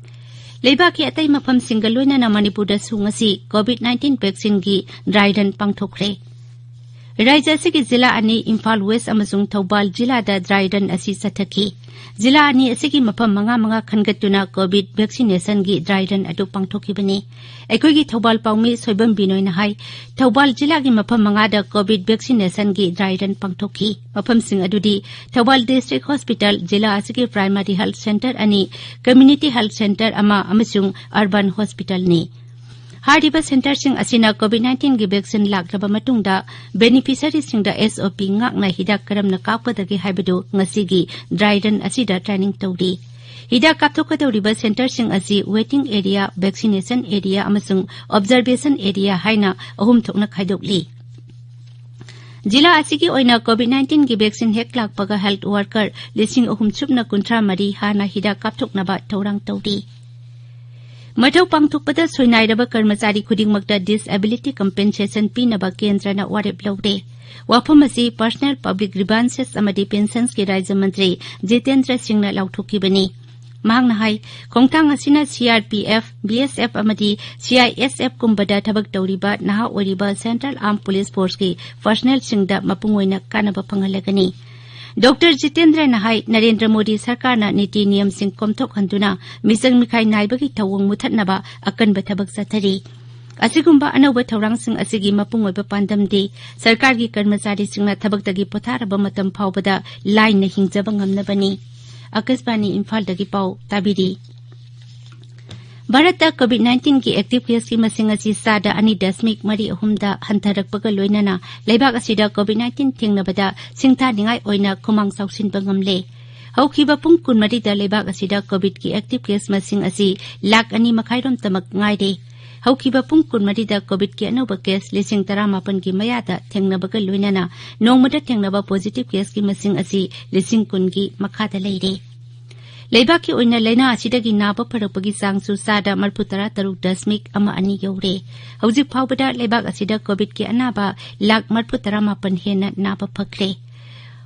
ꯂꯩꯕꯥꯛꯀꯤ ꯑꯇꯩ ꯃꯐꯝꯁꯤꯡꯒ ꯂꯣꯏꯅꯅ ꯃꯅꯤꯄꯨꯔꯗꯁꯨ ꯉꯁꯤ ꯀꯣꯚꯤꯗ ꯅꯥꯏꯟꯇꯤꯟ ꯚꯦꯛꯁꯤꯟꯒꯤ ꯗ꯭ꯔꯥꯏ ꯔꯟ ꯄꯥꯡꯊꯣꯛꯈ꯭ꯔꯦ꯫ ꯔꯥꯖ꯭ꯌ ꯑꯁꯤꯒꯤ ꯖꯤꯂꯥ ꯑꯅꯤ, ꯏꯝꯐꯥꯜ ꯋꯦꯁ ꯑꯃꯁꯨꯡ ꯊꯧꯕꯥꯜ ꯖꯤꯂꯥꯗ ꯗ꯭ꯔꯥꯏ ꯔꯟ ꯑꯁꯤ ꯆꯠꯊꯈꯤ꯫ ꯖꯤꯂꯥ ꯑꯅꯤ ꯑꯁꯤꯒꯤ ꯃꯐꯝ ꯃꯉꯥ ꯃꯉꯥ ꯈꯟꯒꯠꯇꯨꯅ ꯀꯣꯚꯤꯗ ꯚꯦꯛꯁꯤꯅꯦꯁꯟꯒꯤ ꯗ꯭ꯔꯥꯏ ꯔꯟ ꯑꯗꯨ ꯄꯥꯡꯊꯣꯛꯈꯤꯕꯅꯤ꯫ ꯑꯩꯈꯣꯏꯒꯤ ꯊꯧꯕꯥꯜ ꯄꯥꯎꯃꯤ ꯁꯣꯏꯕꯝ ꯕꯤꯅꯣꯏꯅ ꯍꯥꯏ, ꯊꯧꯕꯥꯜ ꯖꯤꯂꯥꯒꯤ ꯃꯐꯝ ꯃꯉꯥꯗ ꯀꯣꯚꯤꯗ ꯚꯦꯛꯁꯤꯅꯦꯁꯟꯒꯤ ꯗ꯭ꯔꯥꯏ ꯔꯟ ꯄꯥꯡꯊꯣꯛꯈꯤ꯫ ꯃꯐꯝꯁꯤꯡ ꯑꯗꯨꯗꯤ ꯊꯧꯕꯥꯜ ꯗꯤꯁꯇ꯭ꯔꯤꯛ ꯍꯣꯁꯄꯤꯇꯥꯜ, ꯖꯤꯂꯥ ꯑꯁꯤꯒꯤ ꯄ꯭ꯔꯥꯏꯃꯥꯔꯤ ꯍꯦꯜꯊ ꯁꯦꯟꯇꯔ ꯑꯅꯤ, ꯀꯝꯃ꯭ꯌꯨꯅꯤꯇꯤ ꯍꯦꯜꯊ ꯁꯦꯟꯇꯔ ꯑꯃ ꯑꯃꯁꯨꯡ ꯑꯔꯕꯥꯟ ꯍꯣꯁꯄꯤꯇꯥꯜꯅꯤ꯫ ꯍꯥꯏꯔꯤꯕ ꯁꯦꯟꯇꯔꯁꯤꯡ ꯑꯁꯤꯅ ꯀꯣꯚꯤꯗ ꯅꯥꯏꯟꯇꯤꯟꯒꯤ ꯚꯦꯛꯁꯤꯟ ꯂꯥꯛꯂꯕ ꯃꯇꯨꯡꯗ ꯕꯦꯅꯤꯐꯤꯁꯔꯤꯁꯤꯡꯗ ꯑꯦꯁ ꯑꯣ ꯄꯤ ꯉꯥꯛꯅ ꯍꯤꯗꯥꯛ ꯀꯔꯝꯅ ꯀꯥꯞꯀꯗꯒꯦ ꯍꯥꯏꯕꯗꯨ ꯉꯁꯤꯒꯤ ꯗ꯭ꯔꯥꯏ ꯔꯟ ꯑꯁꯤꯗ ꯇ꯭ꯔꯦꯅꯤꯡ ꯇꯧꯔꯤ꯫ ꯍꯤꯗꯥꯛ ꯀꯥꯞꯊꯣꯛꯀꯗꯧꯔꯤꯕ ꯁꯦꯟꯇꯔꯁꯤꯡ ꯑꯁꯤ ꯋꯦꯇꯤꯡ ꯑꯦꯔꯤꯌꯥ, ꯚꯦꯛꯁꯤꯅꯦꯁꯟ ꯑꯦꯔꯤꯌꯥ ꯑꯃꯁꯨꯡ ꯑꯣꯕꯖꯔꯕꯦꯁꯟ ꯑꯦꯔꯤꯌꯥ ꯍꯥꯏꯅ ꯑꯍꯨꯝ ꯊꯣꯛꯅ ꯈꯥꯏꯗꯣꯛꯂꯤ꯫ ꯖꯤꯂꯥ ꯑꯁꯤꯒꯤ ꯑꯣꯏꯅ ꯀꯣꯚꯤꯗ ꯅꯥꯏꯟꯇꯤꯟꯒꯤ ꯚꯦꯛꯁꯤꯟ ꯍꯦꯛ ꯂꯥꯛꯄꯒ ꯍꯦꯜꯊ ꯋꯥꯔꯀꯔ ꯂꯤꯁꯤꯡ ꯑꯍꯨꯝ ꯁꯨꯞꯅ ꯀꯨꯟꯊ꯭ꯔꯥ ꯃꯔꯤ ꯍꯥꯟꯅ ꯍꯤꯗꯥꯛ ꯀꯥꯞꯊꯣꯛꯅꯕ ꯊꯧꯔꯥꯡ ꯇꯧꯔꯤ꯫ ꯃꯊꯧ ꯄꯥꯡꯊꯣꯛꯄꯗ ꯁꯣꯏꯅꯥꯏꯔꯕ ꯀꯔꯃꯆꯥꯔꯤ ꯈꯨꯗꯤꯡꯃꯛꯇ ꯗꯤꯁꯑꯦꯕꯤꯂꯤꯇꯤ ꯀꯝꯄꯦꯟꯁꯦꯁꯟ ꯄꯤꯅꯕ ꯀꯦꯟꯗ꯭ꯔꯅ ꯋꯥꯔꯦꯞ ꯂꯧꯔꯦ꯫ ꯋꯥꯐꯝ ꯑꯁꯤ ꯄꯔꯁꯅꯦꯜ ꯄꯕ꯭ꯂꯤꯛ ꯒ꯭ꯔꯤꯚꯥꯟꯁꯦꯁ ꯑꯃꯗꯤ ꯄꯦꯟꯁꯟꯁꯀꯤ ꯔꯥꯖ꯭ꯌ ꯃꯟꯇ꯭ꯔꯤ ꯖꯤꯇꯦꯟꯗ꯭ꯔ ꯁꯤꯡꯅ ꯂꯥꯎꯊꯣꯛꯈꯤꯕꯅꯤ꯫ ꯃꯍꯥꯛꯅ ꯍꯥꯏ, ꯈꯣꯡꯊꯥꯡ ꯑꯁꯤꯅ C R P F, B S F ꯑꯃꯗꯤ ꯁꯤ ꯑꯥꯏ ꯑꯦꯁ ꯑꯦꯐ ꯀꯨꯝꯕꯗ ꯊꯕꯛ ꯇꯧꯔꯤꯕ ꯅꯍꯥ ꯑꯣꯏꯔꯤꯕ ꯁꯦꯟꯇ꯭ꯔꯦꯜ ꯑꯥꯔꯝ ꯄꯨꯂꯤꯁ ꯐꯣꯔꯁꯀꯤ ꯄꯔꯁꯅꯦꯜꯁꯤꯡꯗ ꯃꯄꯨꯡ ꯑꯣꯏꯅ ꯀꯥꯟꯅꯕ ꯐꯪꯍꯜꯂꯒꯅꯤ꯫ ꯗꯣꯛꯇꯔ ꯖꯤꯇꯦꯟꯗ꯭ꯔꯅ ꯍꯥꯏ, ꯅꯔꯦꯟꯗ꯭ꯔ ꯃꯣꯗꯤ ꯁꯔꯀꯥꯔꯅ ꯅꯤꯇꯤ ꯅꯤꯌꯝꯁꯤꯡ ꯀꯣꯝꯊꯣꯛꯍꯟꯗꯨꯅ ꯃꯤꯆꯪ ꯃꯤꯈꯥꯏ ꯅꯥꯏꯕꯒꯤ ꯊꯧꯑꯣꯡ ꯃꯨꯊꯠꯅꯕ ꯑꯀꯟꯕ ꯊꯕꯛ ꯆꯠꯊꯔꯤ꯫ ꯑꯁꯤꯒꯨꯝꯕ ꯑꯅꯧꯕ ꯊꯧꯔꯥꯡꯁꯤꯡ ꯑꯁꯤꯒꯤ ꯃꯄꯨꯡ ꯑꯣꯏꯕ ꯄꯥꯟꯗꯝꯗꯤ ꯁꯔꯀꯥꯔꯒꯤ ꯀꯔꯃꯆꯥꯔꯤꯁꯤꯡꯅ ꯊꯕꯛꯇꯒꯤ ꯄꯣꯊꯥꯔꯕ ꯃꯇꯝ ꯐꯥꯎꯕꯗ ꯂꯥꯏꯅ ꯍꯤꯡꯖꯕ ꯉꯝꯅꯕꯅꯤ꯫ ꯑꯀꯥꯁꯕꯥꯅꯤ ꯏꯝꯐꯥꯜꯗꯒꯤ ꯄꯥꯎ ꯇꯥꯕꯤꯔꯤ꯫ ꯚꯥꯔꯠꯇ ꯀꯣꯚꯤꯗ ꯅꯥꯏꯟꯇꯤꯟꯒꯤ ꯑꯦꯛꯇꯤꯚ ꯀꯦꯁꯀꯤ ꯃꯁꯤꯡ ꯑꯁꯤ ꯆꯥꯗ ꯑꯅꯤ ꯗꯁꯃꯤꯛ ꯃꯔꯤ ꯑꯍꯨꯝꯗ ꯍꯟꯊꯔꯛꯄꯒ ꯂꯣꯏꯅꯅ ꯂꯩꯕꯥꯛ ꯑꯁꯤꯗ ꯀꯣꯚꯤꯗ ꯅꯥꯏꯟꯇꯤꯟ ꯊꯦꯡꯅꯕꯗ ꯁꯤꯡꯊꯥꯅꯤꯡꯉꯥꯏ ꯑꯣꯏꯅ ꯈꯨꯃꯥꯡ ꯆꯥꯎꯁꯤꯟꯕ ꯉꯝꯂꯦ꯫ ꯍꯧꯈꯤꯕ ꯄꯨꯡ ꯀꯨꯟꯃꯔꯤꯗ ꯂꯩꯕꯥꯛ ꯑꯁꯤꯗ ꯀꯣꯚꯤꯗꯀꯤ ꯑꯦꯛꯇꯤꯚ ꯀꯦꯁ ꯃꯁꯤꯡ ꯑꯁꯤ ꯂꯥꯈ ꯑꯅꯤ ꯃꯈꯥꯏꯔꯣꯝꯇꯃꯛ ꯉꯥꯏꯔꯦ꯫ ꯍꯧꯈꯤꯕ ꯄꯨꯡ ꯀꯨꯟꯃꯔꯤꯗ ꯀꯣꯚꯤꯗꯀꯤ ꯑꯅꯧꯕ ꯀꯦꯁ ꯂꯤꯁꯤꯡ ꯇꯔꯥꯃꯥꯄꯟꯒꯤ ꯃꯌꯥꯗ ꯊꯦꯡꯅꯕꯒ ꯂꯣꯏꯅꯅ ꯅꯣꯡꯃꯗ ꯊꯦꯡꯅꯕ ꯄꯣꯖꯤꯇꯤꯚ ꯀꯦꯁꯀꯤ ꯃꯁꯤꯡ ꯑꯁꯤ ꯂꯤꯁꯤꯡ ꯀꯨꯟꯒꯤ ꯃꯈꯥꯗ ꯂꯩꯔꯦ꯫ ꯂꯩꯕꯥꯛꯀꯤ ꯑꯣꯏꯅ ꯂꯥꯏꯅꯥ ꯑꯁꯤꯗꯒꯤ ꯅꯥꯕ ꯐꯔꯛꯄꯒꯤ ꯆꯥꯡꯁꯨ ꯆꯥꯗ ꯃꯔꯤꯐꯨ ꯇꯔꯥ ꯇꯔꯨꯛ ꯗꯁꯃꯤꯛ ꯑꯃ ꯑꯅꯤ ꯌꯧꯔꯦ꯫ ꯍꯧꯖꯤꯛ ꯐꯥꯎꯕꯗ ꯂꯩꯕꯥꯛ ꯑꯁꯤꯗ ꯀꯣꯚꯤꯗꯀꯤ ꯑꯅꯥꯕ ꯂꯥꯈ ꯃꯔꯤꯐꯨ ꯇꯔꯥ ꯃꯥꯄꯟ ꯍꯦꯟꯅ ꯅꯥꯕ ꯐꯈ꯭ꯔꯦ꯫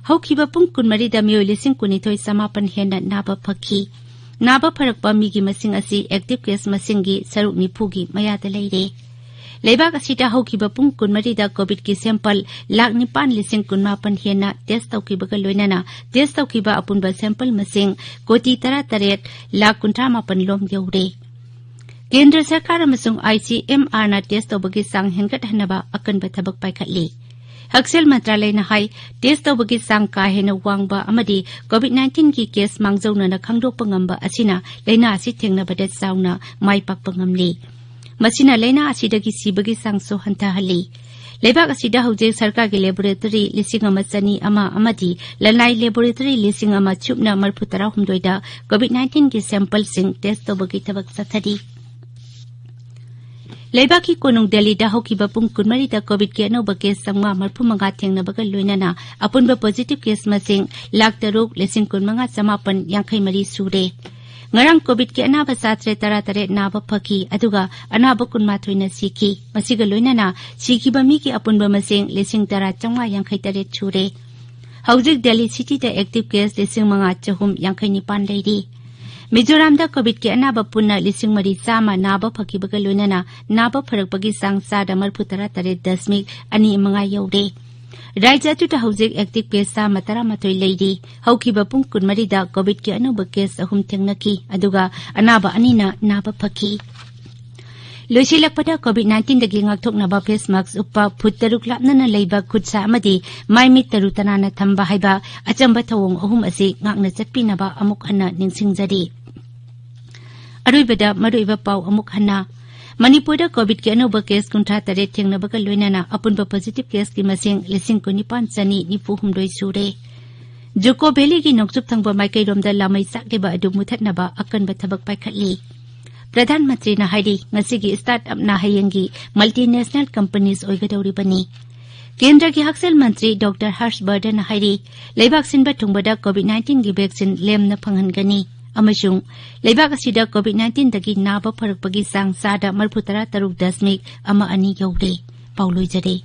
ꯍꯧꯈꯤꯕ ꯄꯨꯡ ꯀꯨꯟꯃꯔꯤꯗ ꯃꯤꯑꯣꯏ ꯂꯤꯁꯤꯡ ꯀꯨꯟꯅꯤꯊꯣꯏ ꯆꯃꯥꯄꯟ ꯍꯦꯟꯅ ꯅꯥꯕ ꯐꯈꯤ꯫ ꯅꯥꯕ ꯐꯔꯛꯄ ꯃꯤꯒꯤ ꯃꯁꯤꯡ ꯑꯁꯤ ꯑꯦꯛꯇꯤꯚ ꯀꯦꯁ ꯃꯁꯤꯡꯒꯤ ꯁꯔꯨꯛ ꯅꯤꯐꯨꯒꯤ ꯃꯌꯥꯗ ꯂꯩꯔꯦ꯫ ꯂꯩꯕꯥꯛ ꯑꯁꯤꯗ ꯍꯧꯈꯤꯕ ꯄꯨꯡ ꯀꯨꯟꯃꯔꯤꯗ ꯀꯣꯚꯤꯗꯀꯤ ꯁꯦꯝꯄꯜ ꯂꯥꯈ ꯅꯤꯄꯥꯟ ꯂꯤꯁꯤꯡ ꯀꯨꯟꯃꯥꯄꯟ ꯍꯦꯟꯅ ꯇꯦꯁ ꯇꯧꯈꯤꯕꯒ ꯂꯣꯏꯅꯅ ꯇꯦꯁ ꯇꯧꯈꯤꯕ ꯑꯄꯨꯟꯕ ꯁꯦꯝꯄꯜ ꯃꯁꯤꯡ ꯀꯣꯇꯤ ꯇꯔꯥ ꯇꯔꯦꯠ ꯂꯥꯈ ꯀꯨꯟꯊ꯭ꯔꯥ ꯃꯥꯄꯟ ꯂꯣꯝ ꯌꯧꯔꯦ꯫ ꯀꯦꯟꯗ꯭ꯔ ꯁꯔꯀꯥꯔ ꯑꯃꯁꯨꯡ ICMRꯅ ꯇꯦꯁ ꯇꯧꯕꯒꯤ ꯆꯥꯡ ꯍꯦꯟꯒꯠꯍꯟꯅꯕ ꯑꯀꯟꯕ ꯊꯕꯛ ꯄꯥꯏꯈꯠꯂꯤ꯫ ꯍꯛꯁꯦꯜ ꯃꯟꯇ꯭ꯔꯥꯂꯌꯅ ꯍꯥꯏ, ꯇꯦꯁ ꯇꯧꯕꯒꯤ ꯆꯥꯡ ꯀꯥ ꯍꯦꯟꯅ ꯋꯥꯡꯕ ꯑꯃꯗꯤ ꯀꯣꯚꯤꯗ ꯅꯥꯏꯟꯇꯤꯟꯒꯤ ꯀꯦꯁ ꯃꯥꯡꯖꯧꯅꯅ ꯈꯪꯗꯣꯛꯄ ꯉꯝꯕ ꯑꯁꯤꯅ ꯂꯥꯏꯅꯥ ꯑꯁꯤ ꯊꯦꯡꯅꯕꯗ ꯆꯥꯎꯅ ꯃꯥꯏ ꯄꯥꯛꯄ ꯉꯝꯂꯤ꯫ ꯃꯁꯤꯅ ꯂꯥꯏꯅꯥ ꯑꯁꯤꯗꯒꯤ ꯁꯤꯕꯒꯤ ꯆꯥꯡꯁꯨ ꯍꯟꯊꯍꯜꯂꯤ꯫ ꯂꯩꯕꯥꯛ ꯑꯁꯤꯗ ꯍꯧꯖꯤꯛ ꯁꯔꯀꯥꯔꯒꯤ ꯂꯦꯕꯣꯔꯦꯇꯔꯤ ꯂꯤꯁꯤꯡ ꯑꯃ ꯆꯅꯤ ꯑꯃ ꯑꯃꯗꯤ ꯂꯅꯥꯏ ꯂꯦꯕꯣꯔꯦꯇꯔꯤ ꯂꯤꯁꯤꯡ ꯑꯃ ꯁꯨꯞꯅ ꯃꯔꯤꯐꯨ ꯇꯔꯥ ꯍꯨꯝꯗꯣꯏꯗ ꯀꯣꯚꯤꯗ ꯅꯥꯏꯟꯇꯤꯟꯒꯤ ꯁꯦꯝꯄꯜꯁꯤꯡ ꯇꯦꯁ ꯇꯧꯕꯒꯤ ꯊꯕꯛ ꯆꯠꯊꯔꯤ꯫ ꯂꯩꯕꯥꯛꯀꯤ ꯀꯣꯅꯨꯡ ꯗꯦꯜꯂꯤꯗ ꯍꯧꯈꯤꯕ ꯄꯨꯡ ꯀꯨꯟꯃꯔꯤꯗ ꯀꯣꯚꯤꯗꯀꯤ ꯑꯅꯧꯕ ꯀꯦꯁ ꯆꯥꯝꯃꯉꯥ ꯃꯔꯤꯐꯨ ꯃꯉꯥ ꯊꯦꯡꯅꯕꯒ ꯂꯣꯏꯅꯅ ꯑꯄꯨꯟꯕ ꯄꯣꯖꯤꯇꯤꯚ ꯀꯦꯁ ꯃꯁꯤꯡ ꯂꯥꯈ ꯇꯔꯨꯛ ꯂꯤꯁꯤꯡ ꯀꯨꯟꯃꯉꯥ ꯆꯃꯥꯄꯟ ꯌꯥꯡꯈꯩ ꯃꯔꯤ ꯁꯨꯔꯦ꯫ ꯉꯔꯥꯡ ꯀꯣꯚꯤꯗꯀꯤ ꯑꯅꯥꯕ ꯆꯥꯇ꯭ꯔꯦꯠ ꯇꯔꯥ ꯇꯔꯦꯠ ꯅꯥꯕ ꯐꯈꯤ, ꯑꯗꯨꯒ ꯑꯅꯥꯕ ꯀꯨꯟꯃꯥꯊꯣꯏꯅ ꯁꯤꯈꯤ꯫ ꯃꯁꯤꯒ ꯂꯣꯏꯅꯅ ꯁꯤꯈꯤꯕ ꯃꯤꯒꯤ ꯑꯄꯨꯟꯕ ꯃꯁꯤꯡ ꯂꯤꯁꯤꯡ ꯇꯔꯥ ꯆꯥꯝꯃꯉꯥ ꯌꯥꯡꯈꯩ ꯇꯔꯦꯠ ꯁꯨꯔꯦ꯫ ꯍꯧꯖꯤꯛ ꯗꯦꯜꯂꯤ ꯁꯤꯇꯤꯗ ꯑꯦꯛꯇꯤꯚ ꯀꯦꯁ ꯂꯤꯁꯤꯡ ꯃꯉꯥ ꯆꯍꯨꯝ ꯌꯥꯡꯈꯩ ꯅꯤꯄꯥꯟ ꯂꯩꯔꯤ꯫ ꯃꯤꯖꯣꯔꯥꯝꯗ ꯀꯣꯚꯤꯗꯀꯤ ꯑꯅꯥꯕ ꯄꯨꯟꯅ ꯂꯤꯁꯤꯡ ꯃꯔꯤ ꯆꯥꯝꯃ ꯅꯥꯕ ꯐꯈꯤꯕꯒ ꯂꯣꯏꯅꯅ ꯅꯥꯕ ꯐꯔꯛꯄꯒꯤ ꯆꯥꯡ ꯆꯥꯗ ꯃꯔꯤꯐꯨ ꯇꯔꯥ ꯇꯔꯦꯠ ꯗꯁꯃꯤꯛ ꯑꯅꯤ ꯃꯉꯥ ꯌꯧꯔꯦ꯫ ꯔꯥꯖ꯭ꯌ ꯑꯗꯨꯗ ꯍꯧꯖꯤꯛ ꯑꯦꯛꯇꯤꯚ ꯀꯦꯁ ꯆꯥꯝꯃ ꯇꯔꯥꯃꯥꯊꯣꯏ ꯂꯩꯔꯤ꯫ ꯍꯧꯈꯤꯕ ꯄꯨꯡ ꯀꯨꯟꯃꯔꯤꯗ ꯀꯣꯚꯤꯗꯀꯤ ꯑꯅꯧꯕ ꯀꯦꯁ ꯑꯍꯨꯝ ꯊꯦꯡꯅꯈꯤ, ꯑꯗꯨꯒ ꯑꯅꯥꯕ ꯑꯅꯤꯅ ꯅꯥꯕ ꯐꯈꯤ꯫ ꯂꯣꯏꯁꯤꯜꯂꯛꯄꯗ ꯀꯣꯚꯤꯗ ꯅꯥꯏꯟꯇꯤꯟꯗꯒꯤ ꯉꯥꯛꯊꯣꯛꯅꯕ ꯐꯦꯁ ꯃꯥꯛꯁ ꯎꯞꯄ, ꯐꯨꯠ ꯇꯔꯨꯛ ꯂꯥꯞꯅꯅ ꯂꯩꯕ, ꯈꯨꯠ ꯁꯥ ꯑꯃꯗꯤ ꯃꯥꯏ ꯃꯤꯠ ꯇꯔꯨ ꯇꯅꯥꯟꯅ ꯊꯝꯕ ꯍꯥꯏꯕ ꯑꯆꯝꯕ ꯊꯧꯑꯣꯡ ꯑꯍꯨꯝ ꯑꯁꯤ ꯉꯥꯛꯅ ꯆꯠꯄꯤꯅꯕ ꯑꯃꯨꯛ ꯍꯟꯅ ꯅꯤꯡꯁꯤꯡꯖꯔꯤ꯫ ꯑꯔꯣꯏꯕꯗ ꯃꯔꯨꯑꯣꯏꯕ ꯄꯥꯎ ꯑꯃꯨꯛ ꯍꯟꯅ꯫ ꯃꯅꯤꯄꯨꯔꯗ ꯀꯣꯚꯤꯗꯀꯤ ꯑꯅꯧꯕ ꯀꯦꯁ ꯀꯨꯟꯊ꯭ꯔꯥ ꯇꯔꯦꯠ ꯊꯦꯡꯅꯕꯒ ꯂꯣꯏꯅꯅ ꯑꯄꯨꯟꯕ ꯄꯣꯖꯤꯇꯤꯚ ꯀꯦꯁꯀꯤ ꯃꯁꯤꯡ ꯂꯤꯁꯤꯡ ꯀꯨꯟꯅꯤꯄꯥꯟ ꯆꯅꯤ ꯅꯤꯐꯨ ꯍꯨꯝꯗꯣꯏ ꯁꯨꯔꯦ꯫ ꯖꯨꯀꯣ ꯚꯦꯂꯤꯒꯤ ꯅꯣꯡꯆꯨꯞ ꯊꯪꯕ ꯃꯥꯏꯀꯩꯔꯣꯝꯗ ꯂꯥꯃꯩ ꯆꯥꯛꯂꯤꯕ ꯑꯗꯨ ꯃꯨꯊꯠꯅꯕ ꯑꯀꯟꯕ ꯊꯕꯛ ꯄꯥꯏꯈꯠꯂꯤ꯫ ꯄ꯭ꯔꯙꯥꯟ ꯃꯟꯇ꯭ꯔꯤꯅ ꯍꯥꯏꯔꯤ, ꯉꯁꯤꯒꯤ ꯁ꯭ꯇꯥꯔꯠ ꯑꯞꯅ ꯍꯌꯦꯡꯒꯤ ꯃꯜꯇꯤꯅꯦꯁꯅꯦꯜ ꯀꯝꯄꯅꯤꯁ ꯑꯣꯏꯒꯗꯧꯔꯤꯕꯅꯤ꯫ ꯀꯦꯟꯗ꯭ꯔꯒꯤ ꯍꯛꯁꯦꯜ ꯃꯟꯇ꯭ꯔꯤ ꯗꯣꯛꯇꯔ ꯍꯔꯁ ꯕꯔꯙꯟꯅ ꯍꯥꯏꯔꯤ, ꯂꯩꯕꯥꯛ ꯁꯤꯟꯕ ꯊꯨꯡꯕꯗ ꯀꯣꯚꯤꯗ ꯅꯥꯏꯟꯇꯤꯟꯒꯤ ꯚꯦꯛꯁꯤꯟ ꯂꯦꯝꯅ ꯐꯪꯍꯟꯒꯅꯤ꯫ ꯑꯃꯁꯨꯡ ꯂꯩꯕꯥꯛ ꯑꯁꯤꯗ COVID nineteenꯗꯒꯤ ꯅꯥꯕ ꯐꯔꯛꯄꯒꯤ ꯆꯥꯡ ꯆꯥꯗ ꯃꯔꯤꯐꯨ ꯇꯔꯥ ꯇꯔꯨꯛ ꯗꯁꯃꯤꯛ ꯑꯃ ꯑꯅꯤ ꯌꯧꯔꯦ꯫ ꯄꯥꯎ ꯂꯣꯏꯖꯔꯦ꯫